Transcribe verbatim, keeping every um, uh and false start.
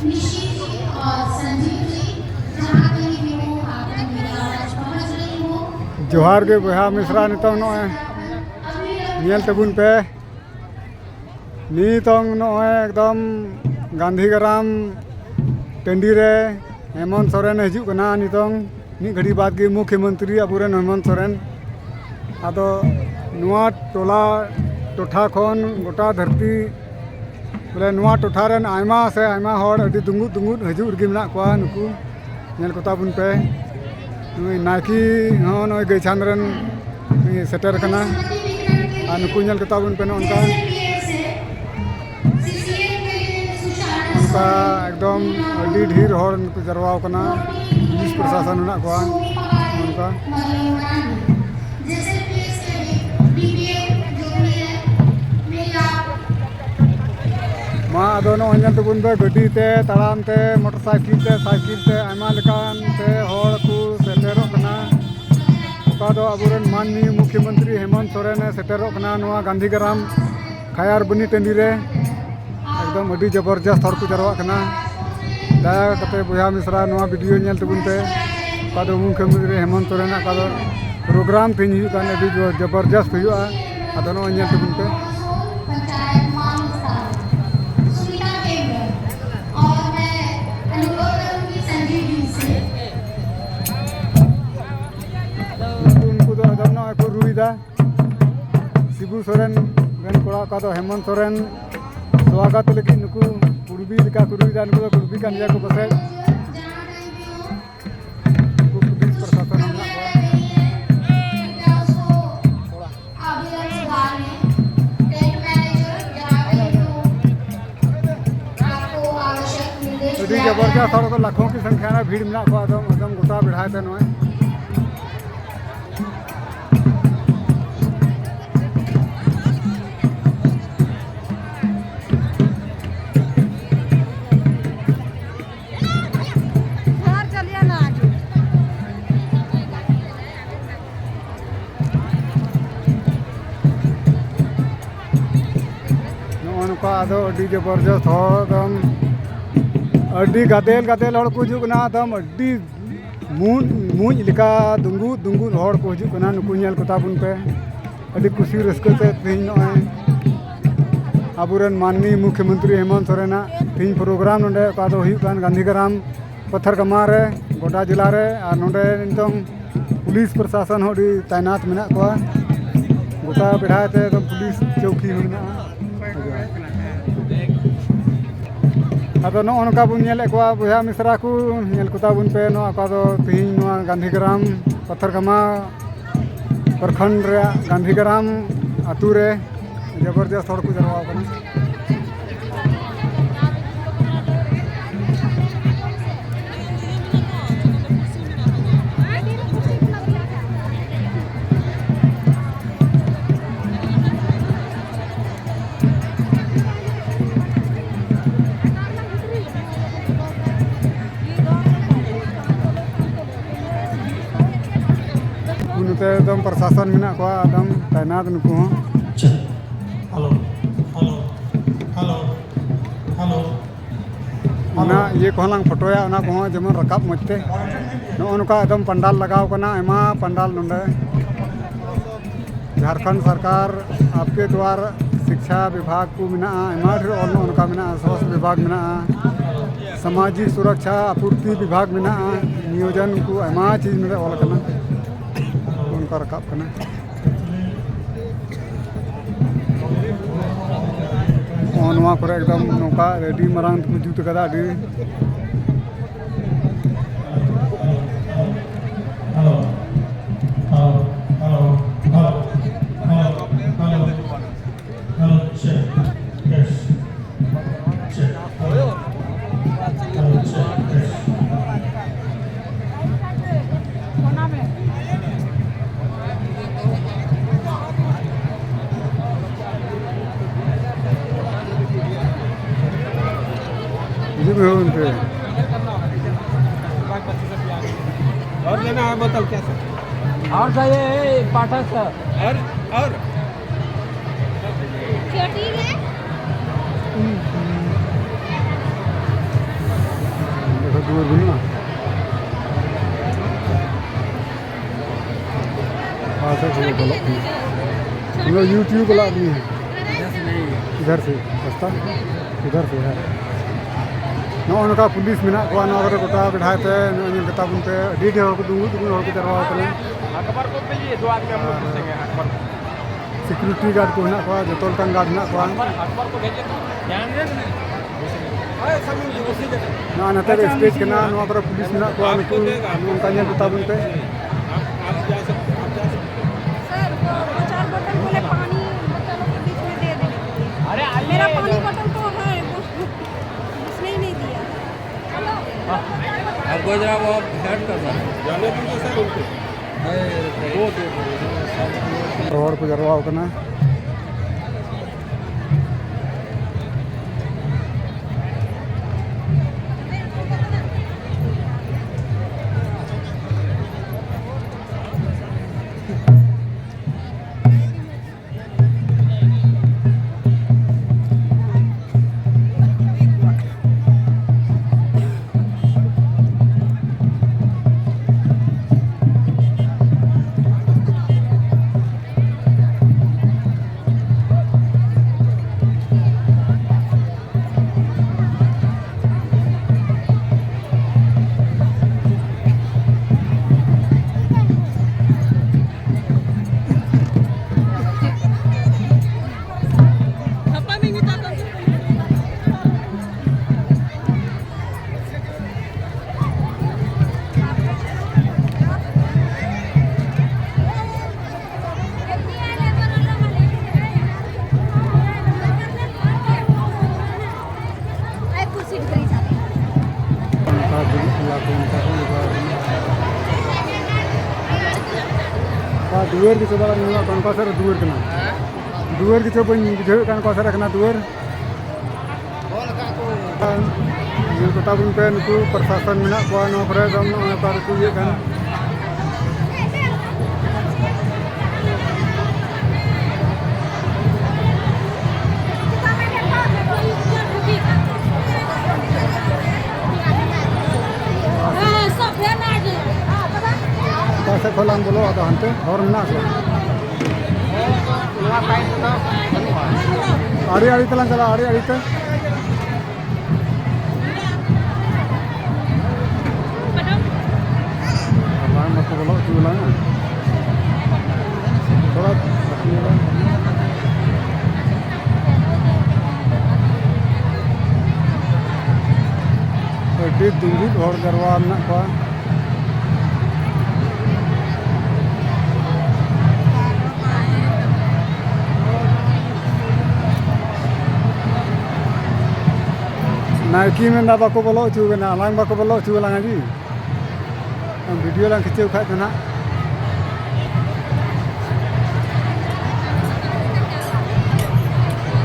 निशी जी और संजीव जी, जहाँ कहीं भी हो, आप तक मेरी आवाज पहुँच रही हो। ᱡᱚᱦᱟᱨ ᱜᱮ ᱵᱚᱭᱦᱟ ᱢᱤᱥᱨᱟ, ᱱᱤᱛᱚᱝ ᱱᱚᱜᱼᱚᱭ ᱧᱮᱞ ᱛᱟᱵᱚᱱ ᱯᱮ, ᱱᱤᱛᱚᱝ ᱱᱚᱜᱼᱚᱭ ᱮᱠᱫᱚᱢ ᱜᱟᱱᱫᱷᱤᱜᱨᱟᱢ ᱴᱟᱺᱰᱤ ᱨᱮ ᱦᱮᱢᱚᱱᱛ ᱥᱚᱨᱮᱱᱮ ᱦᱤᱡᱩᱜ ᱠᱟᱱᱟ᱾ ᱱᱤᱛᱚᱝ ᱢᱤᱫ ᱜᱷᱟᱹᱲᱤ ᱵᱟᱫᱽ ᱜᱮ ᱢᱩᱠᱷᱭᱚᱢᱚᱱᱛᱨᱤ ᱟᱵᱚᱨᱮᱱ ᱦᱮᱢᱚᱱᱛ ᱥᱚᱨᱮᱱ᱾ ᱟᱫᱚ ᱱᱚᱣᱟ ᱴᱚᱞᱟ ᱴᱚᱴᱷᱟ ᱠᱷᱚᱱ ᱜᱚᱴᱟ ᱫᱷᱟᱹᱨᱛᱤ, ᱵᱚᱞᱮ ᱱᱚᱣᱟ ᱴᱚᱴᱷᱟ ᱨᱮᱱ ᱟᱭᱢᱟ ᱥᱮ ᱟᱭᱢᱟ ᱦᱚᱲ ᱟᱹᱰᱤ ᱫᱩᱸᱜᱩᱫ ᱫᱩᱸᱜᱩᱫ ᱦᱤᱡᱩᱜ ᱨᱮᱜᱮ ᱢᱮᱱᱟᱜ ᱠᱚᱣᱟ᱾ ᱱᱩᱠᱩ ᱧᱮᱞ ᱠᱚᱛᱟ ᱵᱚᱱ ᱯᱮ, ᱱᱩᱭ ᱱᱟᱭᱠᱮ ᱦᱚᱸ ᱱᱚᱜᱼᱚᱭ ᱜᱟᱹᱭᱪᱷᱟᱸᱫᱽ ᱨᱮᱱ ᱱᱩᱭ ᱥᱮᱴᱮᱨ ᱠᱟᱱᱟ᱾ ᱟᱨ ᱱᱩᱠᱩ ᱧᱮᱞ ᱠᱚᱛᱟ ᱵᱚᱱ ᱯᱮ ᱱᱚᱜᱼᱚ ᱱᱚᱝᱠᱟ᱾ ᱱᱚᱝᱠᱟ ᱮᱠᱫᱚᱢ ᱟᱹᱰᱤ ᱰᱷᱮᱨ ᱦᱚᱲ ᱱᱩᱠᱩ ᱡᱟᱨᱣᱟ ᱟᱠᱟᱱᱟ, ᱯᱩᱞᱤᱥ ᱯᱨᱚᱥᱟᱥᱚᱱ ᱢᱮᱱᱟᱜ ᱠᱚᱣᱟ ᱱᱚᱝᱠᱟ᱾ ᱢᱟ ᱟᱫᱚ ᱱᱚᱜᱼᱚᱭ ᱧᱮᱞ ᱛᱟᱵᱚᱱ ᱯᱮ, ᱜᱟᱹᱰᱤ ᱛᱮ, ᱛᱟᱲᱟᱢ ᱛᱮ, ᱢᱚᱴᱚᱨ ᱥᱟᱭᱠᱮᱞ ᱛᱮ, ᱥᱟᱭᱠᱮᱞ ᱛᱮ, ᱟᱭᱢᱟ ᱞᱮᱠᱟᱱ ᱛᱮ ᱦᱚᱲ ᱠᱚ ᱥᱮᱴᱮᱨᱚᱜ ᱠᱟᱱᱟ᱾ ᱚᱠᱟ ᱫᱚ ᱟᱵᱚᱨᱮᱱ ᱢᱟᱱᱱᱤᱭᱚ ᱢᱩᱠᱷᱭᱚᱢᱚᱱᱛᱨᱤ ᱦᱮᱢᱚᱱᱛ ᱥᱚᱨᱮᱱᱮ ᱥᱮᱴᱮᱨᱚᱜ ᱠᱟᱱᱟ ᱱᱚᱣᱟ ᱜᱟᱱᱫᱷᱤᱜᱨᱟᱢ ᱠᱷᱟᱭᱟᱨᱵᱚᱱᱤ ᱴᱟᱺᱰᱤ ᱨᱮ᱾ ᱮᱠᱫᱚᱢ ᱟᱹᱰᱤ ᱡᱚᱵᱚᱨᱡᱚᱥᱛ ᱦᱚᱲ ᱠᱚ ᱡᱟᱨᱣᱟᱜ ᱠᱟᱱᱟ᱾ ᱫᱟᱭᱟ ᱠᱟᱛᱮ ᱵᱚᱭᱦᱟ ᱢᱤᱥᱨᱟ ᱱᱚᱣᱟ ᱵᱷᱤᱰᱤᱭᱳ ᱧᱮᱞ ᱛᱟᱵᱚᱱ ᱯᱮ᱾ ᱚᱠᱟ ᱫᱚ ᱢᱩᱠᱷᱭᱚᱢᱚᱱᱛᱨᱤ ᱦᱮᱢᱚᱱᱛ ᱥᱚᱨᱮᱱᱟᱜ ᱚᱠᱟ ᱫᱚ ᱯᱨᱳᱜᱨᱟᱢ ᱛᱮᱦᱮᱧ ᱦᱩᱭᱩᱜ ᱠᱟᱱ, ᱟᱹᱰᱤ ᱡᱚ-, ᱡᱚᱵᱚᱨᱡᱚᱥᱛ ᱦᱩᱭᱩᱜᱼᱟ᱾ ᱟᱫᱚ ᱱᱚᱜᱼᱚᱭ ᱧᱮᱞ ᱛᱟᱵᱚᱱ ᱯᱮ᱾ ᱩᱱᱠᱩ, ᱩᱱᱠᱩ ᱫᱚ ᱮᱠᱫᱚᱢ ᱱᱚᱜᱼᱚᱭ ᱠᱚ ᱨᱩᱭᱫᱟ᱾ ᱥᱤᱵᱩ ᱥᱚᱨᱮᱱ ᱨᱮᱱ ᱠᱚᱲᱟ, ᱚᱠᱟ ᱫᱚ ᱦᱮᱢᱚᱱᱛ ᱥᱚᱨᱮᱱ ᱥᱣᱟᱜᱟᱛ ᱞᱟᱹᱜᱤᱫ ᱱᱩᱠᱩ ᱠᱩᱲᱵᱤ ᱞᱮᱠᱟ ᱠᱚ ᱨᱩᱭᱫᱟ᱾ ᱱᱩᱠᱩ ᱫᱚ ᱠᱩᱲᱵᱤ ᱠᱟᱱ ᱜᱮᱭᱟ ᱠᱚ ᱯᱟᱥᱮᱡ᱾ ᱱᱩᱠᱩ ᱯᱩᱞᱤᱥ ᱯᱨᱚᱥᱟᱥᱚᱱ ᱦᱚᱸ ᱢᱮᱱᱟᱜ ᱠᱚᱣᱟ᱾ ᱟᱹᱰᱤ ᱡᱚᱵᱚᱨᱡᱚᱥᱛ ᱦᱚᱲ ᱠᱚ, ᱞᱟᱠᱷᱚ ᱠᱤ ᱥᱚᱝᱠᱷᱭᱟ ᱨᱮ ᱵᱷᱤᱲ ᱢᱮᱱᱟᱜ ᱠᱚᱣᱟ ᱮᱠᱫᱚᱢ, ᱮᱠᱫᱚᱢ ᱜᱚᱴᱟ ᱵᱮᱲᱦᱟᱭ ᱛᱮ ᱱᱚᱜᱼᱚᱭ᱾ ᱱᱚᱜᱼᱚ ᱱᱚᱝᱠᱟ ᱟᱫᱚ ᱟᱹᱰᱤ ᱡᱚᱵᱚᱨᱡᱚᱥᱛ ᱦᱚᱲ ᱮᱠᱫᱚᱢ ᱟᱹᱰᱤ ᱜᱟᱫᱮᱞ ᱜᱟᱫᱮᱞ ᱦᱚᱲ ᱠᱚ ᱦᱤᱡᱩᱜ ᱠᱟᱱᱟ, ᱮᱠᱫᱚᱢ ᱟᱹᱰᱤ ᱢᱩᱸᱡ ᱢᱩᱸᱡ ᱞᱮᱠᱟ ᱫᱩᱸᱜᱩᱫ ᱫᱩᱸᱜᱩᱫ ᱦᱚᱲ ᱠᱚ ᱦᱤᱡᱩᱜ ᱠᱟᱱᱟ᱾ ᱱᱩᱠᱩ ᱧᱮᱞ ᱠᱚᱛᱟ ᱵᱚᱱ ᱯᱮ, ᱟᱹᱰᱤ ᱠᱩᱥᱤ ᱨᱟᱹᱥᱠᱟᱹ ᱛᱮ ᱛᱮᱦᱮᱧ ᱱᱚᱜᱼᱚᱭ ᱟᱵᱚᱨᱮᱱ ᱢᱟᱱᱱᱤ ᱢᱩᱠᱷᱭᱚᱢᱚᱱᱛᱨᱤ ᱦᱮᱢᱚᱱᱛ ᱥᱚᱨᱮᱱᱟᱜ ᱛᱮᱦᱮᱧ ᱯᱨᱳᱜᱨᱟᱢ ᱱᱚᱰᱮ ᱚᱠᱟ ᱫᱚ ᱦᱩᱭᱩᱜ ᱠᱟᱱ ᱜᱟᱱᱫᱷᱤᱜᱨᱟᱢ ᱯᱟᱛᱷᱟᱨ ᱠᱟᱢᱟ ᱨᱮ, ᱜᱚᱰᱟ ᱡᱮᱞᱟ ᱨᱮ, ᱟᱨ ᱱᱚᱰᱮ ᱱᱤᱛᱚᱝ ᱯᱩᱞᱤᱥ ᱯᱨᱚᱥᱟᱥᱚᱱ ᱦᱚᱸ ᱟᱹᱰᱤ ᱛᱟᱭᱱᱟᱛ ᱢᱮᱱᱟᱜ ᱠᱚᱣᱟ᱾ ᱜᱚᱴᱟ ᱵᱮᱲᱦᱟᱭ ᱛᱮ ᱮᱠᱫᱚᱢ ᱯᱩᱞᱤᱥ ᱪᱚᱣᱠᱤ ᱦᱚᱸ ᱢᱮᱱᱟᱜᱼᱟ᱾ ᱟᱫᱚ ᱱᱚᱜᱼᱚ ᱱᱚᱝᱠᱟ ᱵᱚᱱ ᱧᱮᱞᱮᱫ ᱠᱚᱣᱟ ᱵᱚᱭᱦᱟ ᱢᱤᱥᱨᱟ ᱠᱚ, ᱧᱮᱞ ᱠᱚᱛᱟ ᱵᱚᱱ ᱯᱮ ᱱᱚᱣᱟ ᱚᱠᱟ ᱫᱚ ᱛᱮᱦᱮᱧ ᱱᱚᱣᱟ ᱜᱟᱱᱫᱷᱤᱜᱨᱟᱢ ᱯᱟᱛᱷᱟᱨ ᱠᱟᱢᱟ ᱯᱨᱚᱠᱷᱚᱸᱰ ᱨᱮᱭᱟᱜ ᱜᱟᱱᱫᱷᱤᱜᱨᱟᱢ ᱟᱹᱛᱩ ᱨᱮ ᱡᱚᱵᱚᱨᱡᱚᱥᱛ ᱦᱚᱲ ᱠᱚ ᱡᱟᱨᱣᱟ ᱟᱠᱟᱱᱟ᱾ ᱱᱚᱛᱮ ᱮᱠᱫᱚᱢ ᱯᱨᱚᱥᱟᱥᱚᱱ ᱢᱮᱱᱟᱜ ᱠᱚᱣᱟ, ᱮᱠᱫᱚᱢ ᱛᱟᱭᱱᱟᱛ ᱱᱩᱠᱩ ᱦᱚᱸ᱾ Hello, hello, hello, hello. ᱚᱱᱟ ᱤᱭᱟᱹ ᱠᱚᱦᱚᱸ ᱞᱟᱝ ᱯᱷᱳᱴᱳᱭᱟ, ᱚᱱᱟ ᱠᱚᱦᱚᱸ ᱡᱮᱢᱚᱱ ᱨᱟᱠᱟᱵ ᱢᱚᱡᱽ ᱛᱮ᱾ ᱱᱚᱜᱼᱚ ᱱᱚᱝᱠᱟ ᱮᱠᱫᱚᱢ ᱯᱟᱱᱰᱟᱞ ᱞᱟᱜᱟᱣ ᱠᱟᱱᱟ, ᱟᱭᱢᱟ ᱯᱟᱱᱰᱟᱞ ᱱᱚᱰᱮ᱾ ᱡᱷᱟᱲᱠᱷᱚᱸᱰ ᱥᱚᱨᱠᱟᱨ ᱟᱯᱠᱮ ᱫᱩᱣᱟᱨ ᱥᱤᱠᱪᱷᱟ ᱵᱤᱵᱷᱟᱜᱽ ᱠᱚ ᱢᱮᱱᱟᱜᱼᱟ, ᱟᱭᱢᱟ ᱰᱷᱮᱨ ᱚᱞ ᱱᱚᱜᱼᱚ ᱱᱚᱝᱠᱟ ᱢᱮᱱᱟᱜᱼᱟ, ᱥᱟᱥᱛᱷ ᱵᱤᱵᱷᱟᱜᱽ ᱢᱮᱱᱟᱜᱼᱟ, ᱥᱟᱢᱟᱡᱤᱠ ᱥᱩᱨᱚᱠᱪᱷᱟ ᱟᱯᱩᱨᱛᱤ ᱵᱤᱵᱷᱟᱜᱽ ᱢᱮᱱᱟᱜᱼᱟ, ᱱᱤᱭᱳᱡᱚᱱ ᱠᱚ ᱟᱭᱢᱟ ᱪᱤᱡᱽ ᱱᱚᱰᱮ ᱚᱞ ᱟᱠᱟᱱᱟ, ᱚᱱᱠᱟ ᱨᱟᱠᱟᱵ ᱠᱟᱱᱟ᱾ ᱱᱚᱜᱼᱚ ᱱᱚᱣᱟ ᱠᱚᱨᱮ ᱮᱠᱫᱚᱢ ᱱᱚᱝᱠᱟ ᱟᱹᱰᱤ ᱢᱟᱨᱟᱝ ᱛᱮᱠᱚ ᱡᱩᱛ ᱠᱟᱫᱟ, ᱟᱹᱰᱤ Hello, hello, hello, hello, hello, hello, check, test, check, hello, hello, check, test. ᱦᱤᱡᱩᱜ ᱢᱮ ᱚᱱᱛᱮ᱾ और लेना है बोतल कैसे? और सर, ये, ये पाठक सर। और, और? चोटी है? ᱵᱚᱞᱚᱜ ᱠᱟᱱᱟ᱾ ᱦᱟᱢ ᱞᱳᱜ YouTube ᱵᱟᱞᱟ ᱟᱫᱢᱤ ᱦᱟᱭ᱾ ᱤᱫᱷᱟᱨ ᱥᱮ ᱨᱟᱥᱛᱟ, ᱩᱫᱷᱟᱨ ᱥᱮ ᱦᱟᱭ᱾ ᱱᱚᱜᱼᱚ ᱱᱚᱝᱠᱟ ᱯᱩᱞᱤᱥ ᱢᱮᱱᱟᱜ ᱠᱚᱣᱟ ᱱᱚᱣᱟ ᱠᱚᱨᱮ ᱜᱚᱴᱟ ᱵᱮᱲᱦᱟᱭ ᱛᱮ᱾ ᱱᱚᱜᱼᱚᱭ ᱧᱮᱞ ᱠᱟᱛᱟ ᱵᱚᱱ ᱯᱮ, ᱟᱹᱰᱤ ᱰᱷᱮᱨ ᱦᱚᱲ ᱠᱚ, ᱫᱩᱸᱜᱩ ᱫᱩᱸᱜᱩ ᱦᱚᱲ ᱠᱚ ᱡᱟᱨᱣᱟ ᱟᱠᱟᱱᱟ᱾ ᱟᱨ security guard ᱠᱚ ᱦᱮᱱᱟᱜ ᱠᱚᱣᱟ, ᱡᱚᱛᱚ ᱞᱮᱠᱟᱱ guard ᱦᱮᱱᱟᱜ ᱠᱚᱣᱟ᱾ ᱱᱚᱣᱟ ᱱᱚᱛᱮ ᱨᱮ stage ᱠᱟᱱᱟ, ᱱᱚᱣᱟ ᱠᱚᱨᱮ ᱯᱩᱞᱤᱥ ᱢᱮᱱᱟᱜ ᱠᱚᱣᱟ, ᱱᱩᱠᱩ ᱱᱚᱝᱠᱟ ᱧᱮᱞ ᱠᱚ ᱛᱟᱵᱚᱱ ᱯᱮ᱾ सर, वो, वो चार बोतल बोले पानी बोतलों के बीच में दे देने के लिए। मेरा पानी बोतल तो है, वो उसने ही नहीं दिया। आपको जरा वो हेल्प करना है। ᱦᱚᱲ ᱠᱚ ᱡᱟᱨᱣᱟ ᱟᱠᱟᱱᱟ᱾ ᱚᱱᱠᱟ ᱫᱩᱲᱩᱵ ᱠᱟᱱᱟ ᱠᱚ, ᱚᱱᱠᱟ ᱠᱚ ᱡᱚᱜᱟᱣ ᱠᱟᱱᱟ᱾ ᱚᱠᱟ ᱫᱩᱣᱟᱹᱨ ᱜᱮ ᱪᱚ ᱵᱟᱝ ᱧᱮᱞᱚᱜ ᱠᱟᱱᱟ, ᱚᱠᱟ ᱥᱮᱫ ᱨᱮ ᱫᱩᱣᱟᱹᱨ ᱠᱟᱱᱟ? ᱫᱩᱣᱟᱹᱨ ᱜᱮ ᱪᱚ ᱵᱟᱹᱧ ᱵᱩᱡᱷᱟᱹᱣᱮᱫ ᱠᱟᱱ, ᱚᱠᱟ ᱥᱮᱫ ᱨᱮ ᱠᱟᱱᱟ ᱫᱩᱣᱟᱹᱨ? ᱧᱮᱞ ᱠᱚ ᱛᱟᱵᱚᱱ ᱯᱮ, ᱱᱩᱠᱩ ᱯᱨᱚᱥᱟᱥᱚᱱ ᱢᱮᱱᱟᱜ ᱠᱚᱣᱟ ᱱᱚᱣᱟ ᱠᱚᱨᱮ, ᱮᱠᱫᱚᱢ ᱱᱚᱜᱼᱚᱭ ᱱᱚᱝᱠᱟ ᱠᱚ ᱤᱭᱟᱹᱜ ᱠᱟᱱᱟ᱾ ᱚᱠᱟ ᱥᱮᱫ ᱠᱷᱚᱱ ᱞᱟᱝ ᱵᱚᱞᱚᱜᱼᱟ? ᱟᱫᱚ ᱦᱟᱱᱛᱮ ᱦᱚᱨ ᱢᱮᱱᱟᱜ ᱟᱥᱮ ᱵᱟᱝ? ᱟᱲᱮ ᱟᱲᱮ ᱛᱮᱞᱟᱝ ᱪᱟᱞᱟᱜᱼᱟ, ᱟᱲᱮ ᱟᱲᱮ ᱛᱮ᱾ ᱵᱟᱝ ᱵᱟᱠᱚ ᱵᱚᱞᱚ ᱦᱚᱪᱚ ᱞᱟᱝᱟ᱾ ᱛᱷᱚᱲᱟ ᱵᱟᱠᱚ ᱧᱮᱞᱟ᱾ ᱟᱹᱰᱤ ᱫᱩᱸᱫᱩᱫ ᱦᱚᱲ ᱡᱟᱨᱣᱟ ᱢᱮᱱᱟᱜ ᱠᱚᱣᱟ᱾ ᱱᱟᱭᱠᱮ ᱢᱮᱱᱫᱟ ᱵᱟᱠᱚ ᱵᱚᱞᱚ ᱦᱚᱪᱚ ᱠᱟᱱᱟ, ᱟᱞᱟᱝ ᱵᱟᱠᱚ ᱵᱚᱞᱚ ᱦᱚᱪᱚ ᱟᱞᱟᱝᱟ ᱡᱤ᱾ ᱵᱷᱤᱰᱤᱭᱳ ᱞᱟᱝ ᱠᱷᱤᱪᱟᱹᱣ ᱠᱷᱟᱡ ᱫᱚ ᱱᱟᱦᱟᱜ᱾